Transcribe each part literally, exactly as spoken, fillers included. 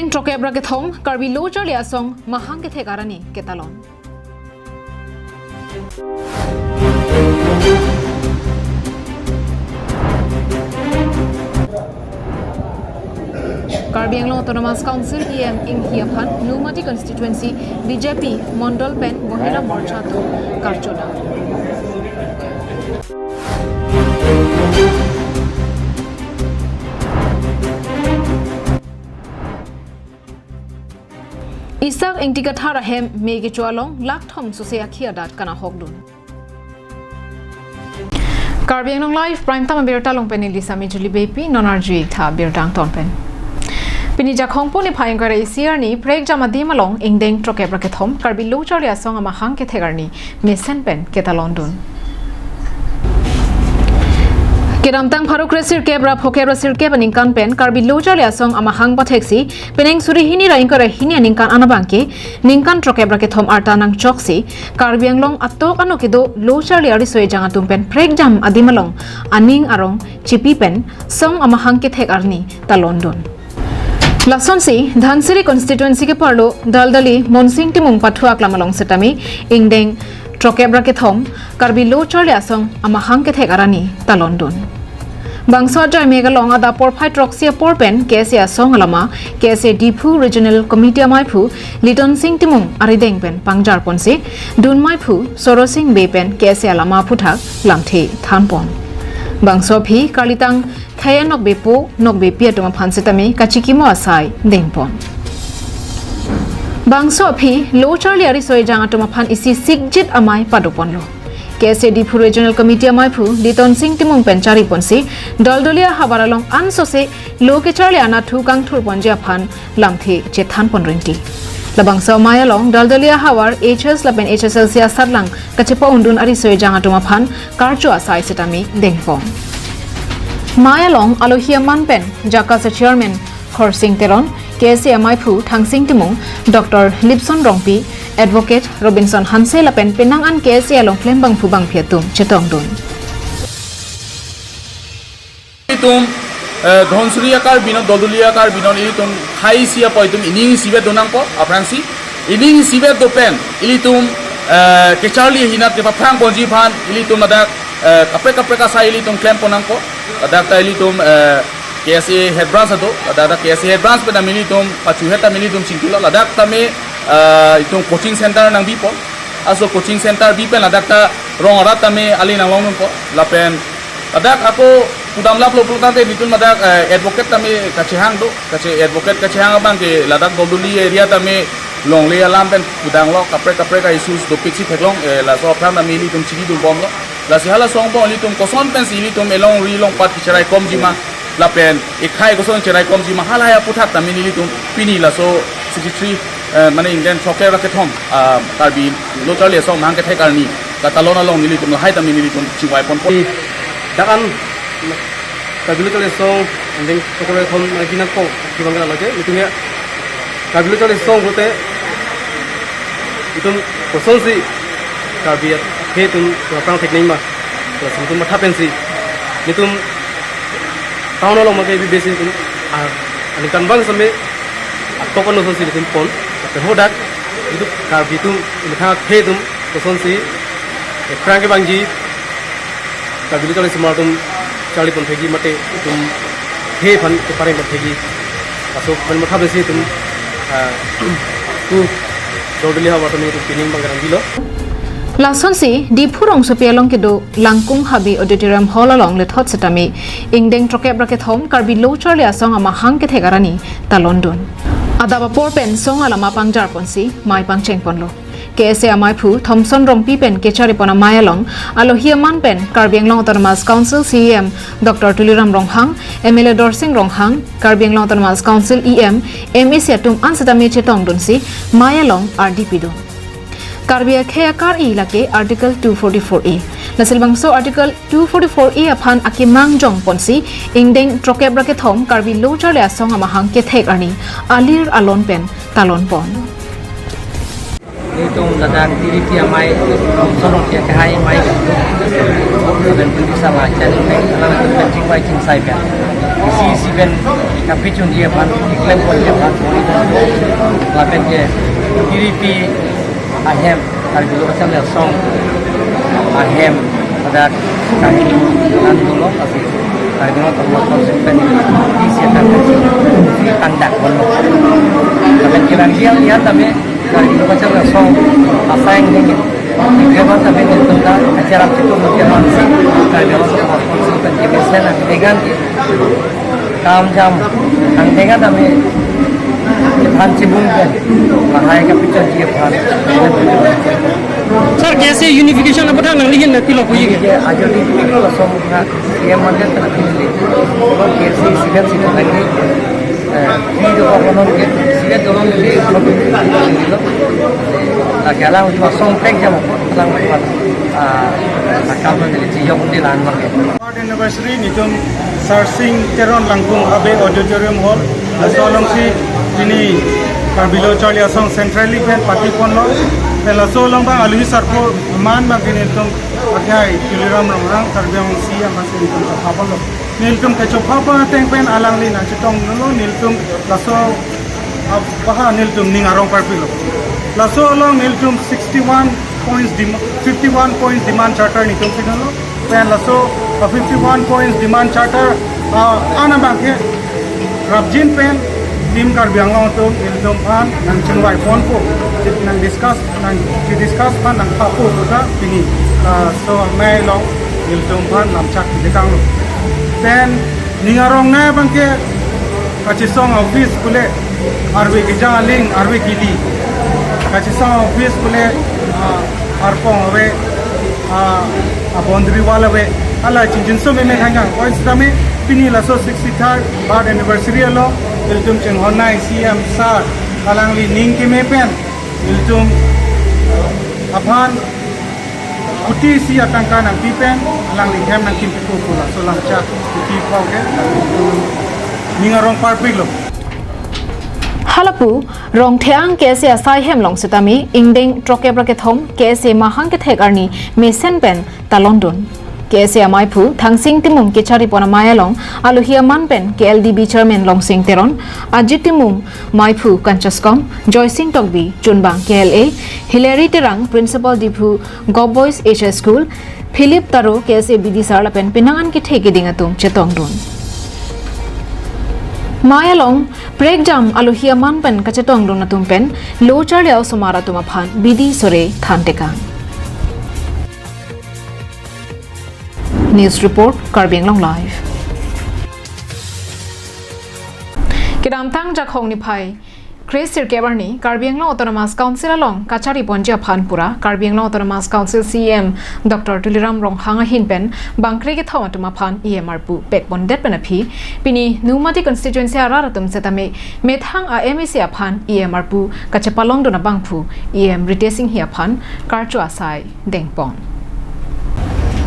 Throkep ra kethom Karbi Lo Charli Asong mahang kethek arni ketalon. Karbi Anglong Autonomous Council E M inghi aphan Nomati constituency B J P mondol pen Mohila Morcha atum karchoda. Isak Ingti Kathar ahem me kecho along lakh thom sose akhi adat kanahokdun. Karbi Anglong Live Prime Time abirta along pen neli Sami Julie Beypi, non arju-ik tha birta angton pen. Pini Jakhong pu niphai ingkoi ra isi arni prekjam adim along ingdeng throkep ra kethom Karbi Lo Charli Asong amahang kethek arni mesen pen ketalondun. Kedamtang pharo kre sirkep ra phokep ra sirkep aningkan pen Karbi Lo Charli Asong amahang patheksi penang suri hini ra ingkoi ra hini aningkan an abangke ningkan throkep ra kethom arta nangchoksi Karbi Anglong atok ano kedo Lo Charli ariso ejang atum pen prekjam adim along aning arong chipi pen song amahang kethek arni talondun. Lasonsi Dhansiri constituency keparlo Daldali Monsing Timung pathu aklam along setame ingdeng throkep ra kethom Karbi Lo Charli Asong amahang kethek arni talondun. Bangso ajai mek along adap porphai throksi apor pen K S A asong alama, K S A Diphu Regional Committee amaiphu Litonsing Timung arideng pen pangjar ponsi, dun maiphu Sorosing Bey pen K S A alama aphuthak lamthe thanpon. Bangso aphi karlitang khei anokbepo nokbepi atum aphan setame kachikimo asai dengpon. Bangso aphi Lo Charli ariso ejang atum aphan isi sikjit amei padoponlo. K S A Diphu Regional Committee amaiphu Litonsing Timung pen chariponsi Daldali ahavar along ansose lo kecharli anatthu kangthurponji aphan lamthe chethanpon rinti. Labangso amei along Daldali ahavar H S lapen H S L C asatlang kachepa-undun ariso ejang atum aphan karcho asai setame dengpon. Mei along alohi aman pen JACAS a Chairman Khorsing Teron, K S A amaiphu Thangsing Timung, Doctor Lipson Rongpi, Advocate Robinson Hanse lapen penang an K S A along klembangphu bangphi atum chetongdun. Ilitum, eh, Dhansiri a-Karbi non, Daldali a-Karbi non, ilitum khei isi apot itum ining isivet donangpo, aphrangsi ining isivet do pen ilitum, eh, kecharli ahinat kepaphrangponji aphan ilitum ladak, eh, kaprek kaprek asai ilitum klempon nangpo. Ladak ta ilitum, eh, K S A head branch ado, ladak ta K S A head branch pen tame ilitum pachuhet tame ilitum chingkilo, ladak tame, eh, itum coaching center nangbipon. Laso coaching center bi pen ladak ta rong arat tame ali nanglongdunpo. Lapen ladak ako pudamlaplo pulotangte nelitum ladak, eh, advocate tame kachehang do, kache advocate kachehang abangke ladak Daldali area tame longle alam pen pudanglo, kaprek kaprek a-issues dopiksi theklong, eh, laso aphrang tame ilitum chinidunbomlo. Lasi halaso angbong ilitum koson pensi ilitum elongri longpat kecheraikomjima lapen ekhai koson cheraikomjima halahai aphuthak tame nelitum pini laso sixty-three, eh, mane ingdeng throkep ra kethom, ah, Karbi Lo Charli Asong mahang kethek arni katalon along nelitum lahai tame nelitum chingvaiponpo. Dak an Karbi Lo Charli Asong ingdeng throkep ra kethom mane binangkong kibang lage, itum ya Karbi Lo Charli Asong pulote itum kosonsi Karbi akhei atum aphrang theknangma, laso itum matha pensi itum town along mate besi itum, ah, aningkanvang setame atok ano asonsi itum pon, lapen hadak itum Karbi atum, methang akhei atum kosonsi aphrang kevangji Karbi Lo Charli Asong atum charlipon thekji mate itum khei aphan keparengpon thekji, laso pen matha pensi itum, ah, tu Daldali ahavar tame itum pining abang kerang bilo. Lasonsi Diphu rongsopi along kedo Langkung Habe Auditorium Hall along lethot setame ingdeng throkep ra kethom Karbi Lo Charli Asong amahang kethek arni talondun. Adap apor pen song alama pangjarponsi mei pangchengponlo. K S A amaiphu Thomson Rongpi pen kecharipon amei along alohi aman pen Karbi Anglong Autonomous Council C E M Doctor Tuliram Ronghang, M L A Dorsing Ronghang, Karbi Anglong Autonomous Council E M, M A C atum an setame chetongdunsi mei along ardi pidun. Karbi akhei akar-i lake Article two forty-four A. Lasi labangso Article two forty-four A aphan akemang jongponsi ingdeng throkep ra kethom Karbi Lo Charli Asong amahang kethek arni alir alon pen talonpon. Itum ladak T D P amei, Thomson Rongpi akehai amei, lapen police amei, chani amei, alang atum pen chingvai chingsai pen. Isi pen kapachunji aphan, keklem ponji aphan, lapen ke T D P ahem, Karbi Lo Kacharli Asong ahem, pada Karbi Lo Kacharli Asong, Karbi Lo Kacharli Asong pen isi akan si tangdak pon. Lapen ke bang dia lihat kami Karbi Lo Kacharli Asong asai ini. Kebang kami nonton ta acara itu mungkin langsung Karbi Lo Kacharli Asong pen kemesen dengan kam jam, angdeng kami aphan chibung pen lahai kapachunji aphan. Sir, K S A unification apot nangli ahin na pilo puji ke? Ke ajo di pilo la som ha, C M mandate na pilo. Kalau K S A sigat sigat lagi, eh, di do konon ke sigat donon di konon di lo. Lagi alang cuma som pek jam apa, alang cuma, ah, akam nangli chiyok di lan bang ke. Third anniversary nelitum Sarsing Teron Langkung Abe Auditorium Hall, laso alongsi pini Karbi Lo Charli Asong Centrally pen pati ponlo. Pen laso along bang aluhi sarpo aman bang ke nelitum akhai Tuliram Ronghang Karbi Anglong C E M aphansi nelitum chopha ponlo. Nelitum kachopha pon ateng pen alangli nangchetongdunlo, nelitum laso, ah, baha nelitum ning arong parpiklo. Laso along nelitum sixty-one points dem-, fifty-one points demand charter nelitum pidunlo. Pen laso, ah, fifty-one points demand charter, ah, an abang ke rapjin pen Team Karbi Anglong atum nelitum aphan nangchingvai ponpo, nang discuss, nang discuss aphan nangpapo puta pini, ah, laso amei along nelitum aphan lamchak dikanglo. Pen ning arong nei abang ke kachesong office pule arve kejang aling arve kili. Kachesong office pule, ah, arpong ave, ah, a boundary wall ave. Hala chingjinso meme hanggang. Oi sitame pini laso sixty-third birth anniversary along ilitum chinghon nei C M sir alangli ning keme pen ilitum aphan kuti isi atangka nangpi pen alangli hem nangkimpipo pu laso lamchak kuti pau ke ning arong parpiklo. Halapu Rongtheng K S A asai hem along sitame ingdeng throkep ra kethom K S A mahang kethek arni mesen pen talondun. K S A amaiphu Thangsing Timung kechari pon amei along aluhi aman pen K L D B Chairman Longsing Teron, Ajit Timung, maiphu Kanchaskom, Joysing Tokbi, chunbang K L A, Hilary Terang, Principal Diphu Govt Boys H S School, Philip Taro, K S A bidi sir lapen penang an kethe keding atum chetongdun. Mei along prekjam aluhi aman pen kachetongdun atum pen Lo Charli Asomar atum aphan bidi sore thantekang. News report, Karbi Anglong Live. Kedamtang Jakhong niphai kre sirkep arni Karbi Anglong Autonomous Council along kachari ponji aphan pura Karbi Anglong Autonomous Council C E M Doctor Tuliram Ronghang ahin pen bangkre kethom atum aphan E M arpu pek pondet pen aphi pini Nomati constituency arat atum setame methang a M A C aphan E M arpu kachepalongdun abangphu E M Ritesh Enghi aphan karcho asai dengpon.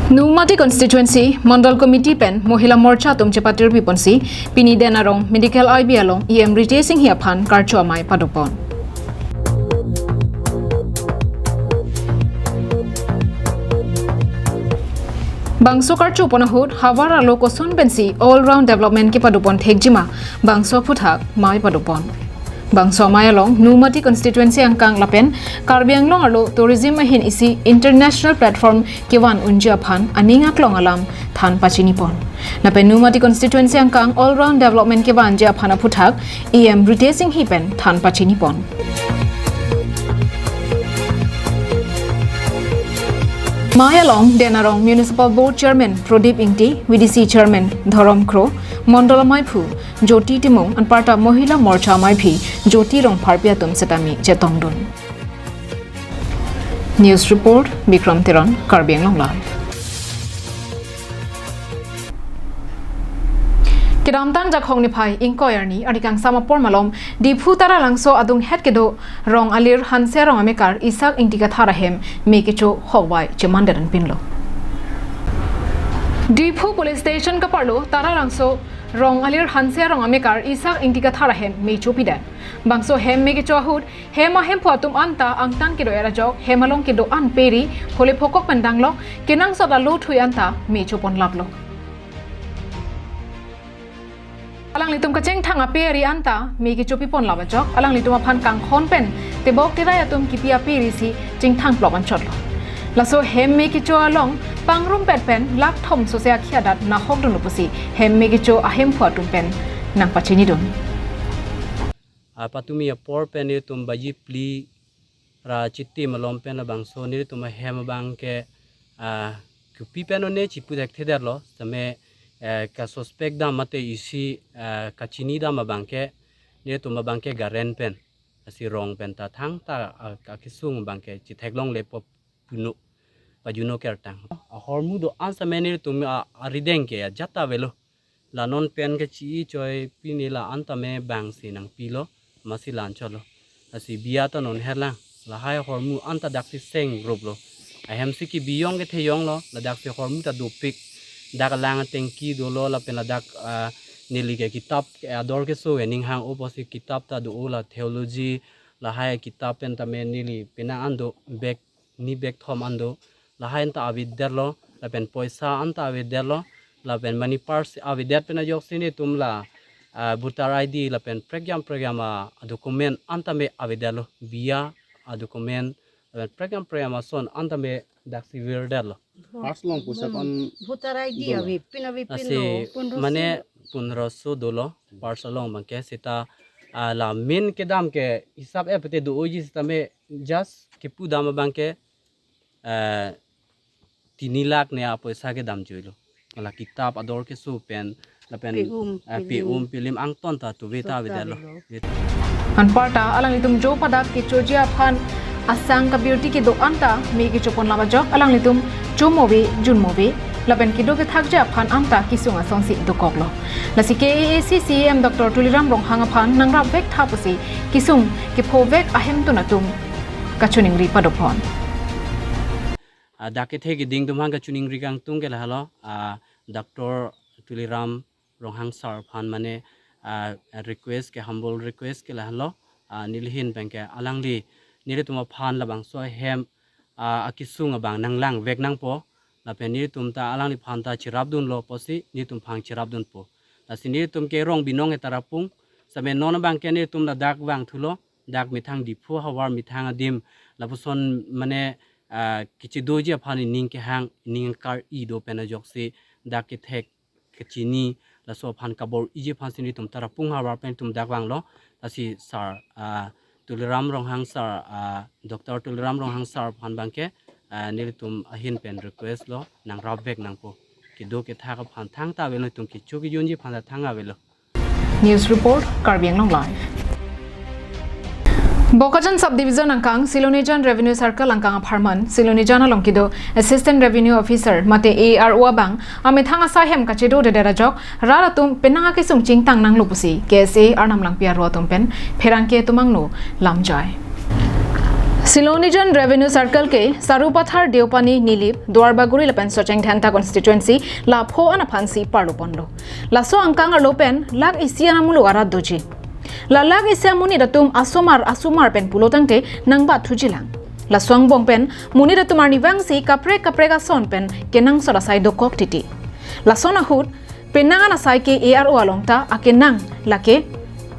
Nomati constituency Mondol Committee pen Mohila Morcha atum chepatirpi ponsi pini Den Arong Medical I B along E M Ritesh Enghi aphan karcho amei padopon. Bangso karcho pon ahut havar alo koson pensi all round development kepadopon thekjima bangso aphuthak mei padopon. Bangso amei along Nomati constituency angkang lapen Karbi Anglong arlo tourism ahin isi international platform kevan unji aphan aning aklong alam than pachinipon. Lapen Nomati constituency angkang all round development kevanji aphan aphuthak E M Ritesh Enghi pen than pachinipon. Mei along Den Arong Municipal Board Chairman Prodip Ingti, V D C Chairman Dhorom Kro, Mondol amaiphu Jyoti Timung, anparta Mohila Morcha amaiphi Jyoti Rongpharpi atum setame chetongdun. News report, Bikram Teron, Karbi Anglong Live. Kedamtang Jakhong niphai ingkoi arni arni kangsam apor malom Diphu Taralangso adunghet kedo Rong Alir Hanse Rong amekar Isak Ingti Kathar ahem mei kecho hokvai chemandet anpinlo. Diphu Police Station kaparlo Taralangso Rong Alir Hanse Rong amekar Isak Ingti Kathar ahem mei chopidet. Bangso hem mei kecho ahut hem ahemphu atum anta angtan kedo-et ajok hem along kedo-an peri phole phokok pen danglok kenangsot alo thui anta mei choponlaplo. Alanglitum kachingthang ape ari anta me kecho pipon lap ajok, alanglitum aphan kanghon pen tebok terai atum kipi ape ari si chingthang plop anchotlo. Laso hem me kecho along pangrumpet pen lakh thom sose akhi adat nahok dunlo pusi hem me kecho ahemphu atum pen nangpachinidun. Ah, patumi apor pen nelitum baji phli ra chitim along pen labangso nelitum ahem abangke, ah, kopi pen one chipu thekthedetlo, same, eh, ka suspect dam mate isi, eh, kachini dam abangke, nelitum abangke garen pen, asi rong pen ta thangta, ah, akesung abangke chitheklonglepo puno, pajuno kertang. Ahormu do-an same nelitum, ah, arideng ke ajat ta avelo. La non pen kachi-i choi pine la anta me bang si nangpilo, masi la anchotlo. Lasi biya ta non herlang, lahai ahormu anta daksi seng ruplo. Ahem si kebiyong ketheyonglo, ladak si ahormu ta dopik. Dak alang atengki dolo, lapen ladak, ah, neli ke kitap, eh, ador keso ke ninghang-o pusi kitap ta do-o, la theology, lahai kitap pen tame neli penang an do bag ni bag thom an do, lahai anta avedetlo, lapen poisa anta avedetlo, lapen money purse avedet pen ajoksi nelitum la, ah, voter I D lapen prekjam prekjam a document anta me avedetlo, biya a document, lapen prekjam prekjam ason anta me daksi virdetlo. Purse along poisa Hmm. kon Voter I D dolo. Ave, pin ave, pin Asi lo, pun rosi mane lo. Punroso dolo, purse along abangke seta, ah, la main kedam ke hisap e pete do-oji seta me just kipu dam abangke, eh, tini lakh ne apoisa kedam juilo. La kitap ador keso pen, lapen, Pe-um, eh, pilim. Pe-um, pilim angton ta tuve ta Tuve ta avedetlo. Avedetlo. Anparta alanglitum jo padak kechoji aphan asang kabirti kedo anta me kecho pon lap ajok alanglitum chomo ave, junmo ave, lapen kedo kethakji aphan anta kesung asonsi dokoklo. Lasi K A A C C E M Doctor Tuliram Ronghang aphan nangrapvek tha pusi kesung kephovek ahemtun atum kachiningri padopon. Ah, dak kethe keding atum aphan kachiningri kangtung ke lahelo, ah, Doctor Tuliram Ronghang sir aphan mane, ah, request ke, humble request ke lahelo, ah, nelihin abangke alangli nelitum aphan labangso ahem, ah, akesung abang nanglangvek nangpo, lapen nelitum ta alangliphan ta cherapdunlo pusi nelitum aphan cherapdunpo. Lasi nelitum ke rong binong etarapung, same non abangke nelitum ladak vangthulo, dak methang Diphu havar methang adim, lapuson mane, ah, kechidoji aphan ining kehang, ining kar-i do pen ajoksi dak kethek kechini, laso aphan kabor-iji aphan si nelitum tarapung havar pen nelitum dak vanglo, lasi sir, ah, Tuliram Ronghang sir, ah, Doctor Tuliram Ronghang sir aphan abangke, ah, nelitum ahin pen request lo, nangrapvek nangpo. Kedo kethak aphan thangta avelo, nelitum kecho kejunji aphan ta thang avelo. News report, Karbi Anglong Live. Bokajan Subdivision angkang Silonijan Revenue Circle angkang apharman Silonijan along kedo Assistant Revenue Officer mate A R O abang amethang asai hem kachedodedet ajok rat atum penang akesung chingtang nanglo pusi K S A Arnam Langpi aro atum pen pherangke atum angno lamjai. Silonijan Revenue Circle ke Sarupathar, Deopani, Nilip, Duarbagori lapen Socheng Dhenta constituency lapho an aphansi parloponlo. Laso angkang arlo pen lakh isi an amuluk arat doji. La lakh isi amonit atum asomar asomar pen pulotangte nangbatthujilang. Laso angbong pen monit atum arnivangsi kaprek kaprek ason pen kenangsot asai dokok titi. Lason ahut penang an asai ke A R O along ta akenang lake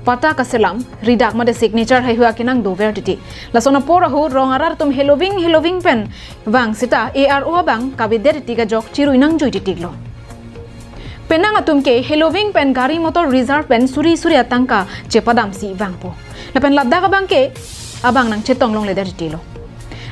patta kaselam, ridak mate signature haihui akenang dover titi. Lason apor ahut rong arat atum heloving heloving pen vang seta A R O abang kavedet titi kajok chirui nangjui titiklo. Penang atum ke heloving pen gari motor reserve pen suri suri atangka chepadamsi vangpo. Lapen ladak abangke abang nangchetong longledet titilo.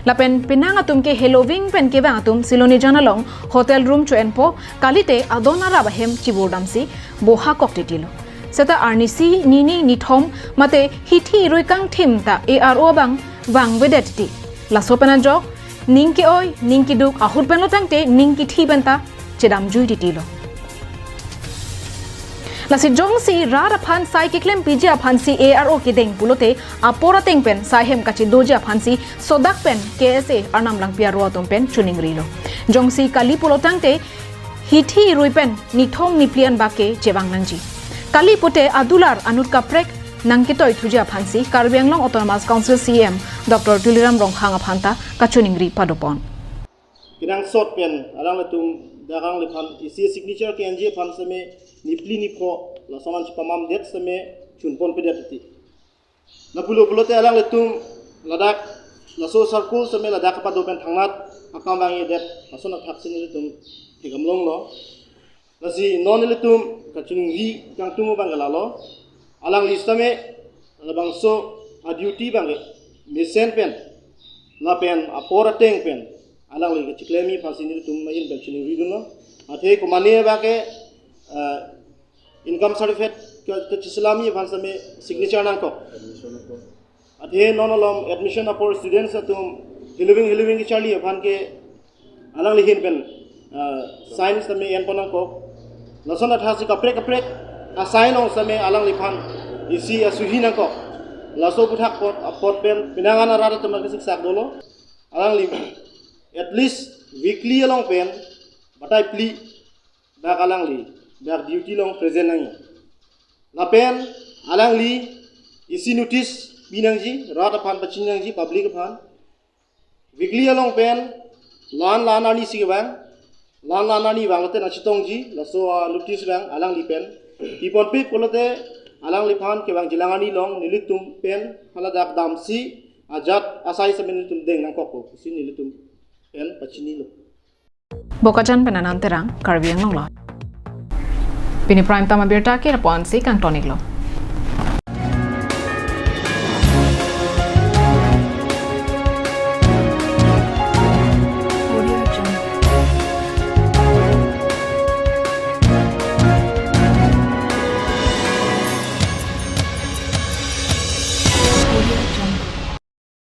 Lapen penang atum ke heloving pen kevang atum Silonijan along hotel room cho-enpo, kalite adon arap ahem chiburdamsi bohakok titilo. Seta arnisi, nini, nithom mate hithi irui kangthim ta A R O abang vangvedet titi. Laso pen ajok ning ke-oi, ning keduk ahut penlo tangte ning kethi pen ta chedamjui titilo. Lasi jongsi rat aphan sai keklempiji aphansi A R O kedeng pulote apor ateng pen sai hem kachedoji aphansi sodak pen K S A Arnam Langpi aro atum pen chiningrilo. Jongsi kali pulo tangte hithi irui pen nithom niphli an bak ke chevang nangji. Kali pute adular anut kaprek nangketoi thuji aphansi Karbi Anglong Autonomous Council C E M Doctor Tuliram Ronghang aphan ta kachiningri padopon. Kenangsot pen alanglitum dak alangliphan isi signature ke-enji aphan seme niphli nipho lason an chepamamdet seme chunponpedet titi. Lapulo pulote alanglitum ladak laso circle seme ladak kapado pen thangnat akam vangvedet lason athak si nelitum thekdam longlo. Lasi non nelitum kachiningri kangtung abang ke lalo. Alangli sitame labangso a-duty abang ke mesen pen lapen apor ateng pen alangli kachiklemji aphansi nelitum ahin pen chiningridunlo. Athe komane abang ke, eh, income certificate ke, kachiselamji aphan sitame signature nangkok. Athe non alom admission apor students atum hiliving hiliving kacharli aphan ke alangli ahin pen, ah, sign sitame enpon nangkok. Lason athak si kaprek kaprek a-sign along sitame alangliphan isi asuhi nangkok. Laso aphuthak apot, apot pen penang an arat atum kasiksak dolo. Alangli at least weekly along pen batai phli dak alangli dak duty along present nangji. Lapen alangli isi notice pinangji, rat aphan pachinangji, public aphan. Weekly along pen la-an la-an arni si kevang, la-an la-an arni vanglote nangchetongji, laso, ah, notice abang alangli pen piponpe pulote alangliphan kevangjilang arni along nelitum pen haladak damsi ajat asai sitame nelitum deng nangkokpo pusi nelitum pen pachinilo. Bokajan pen Anand Terang, Karbi Anglong Live. Pini Prime Time abirta ke lapu-an si kangton-iklo.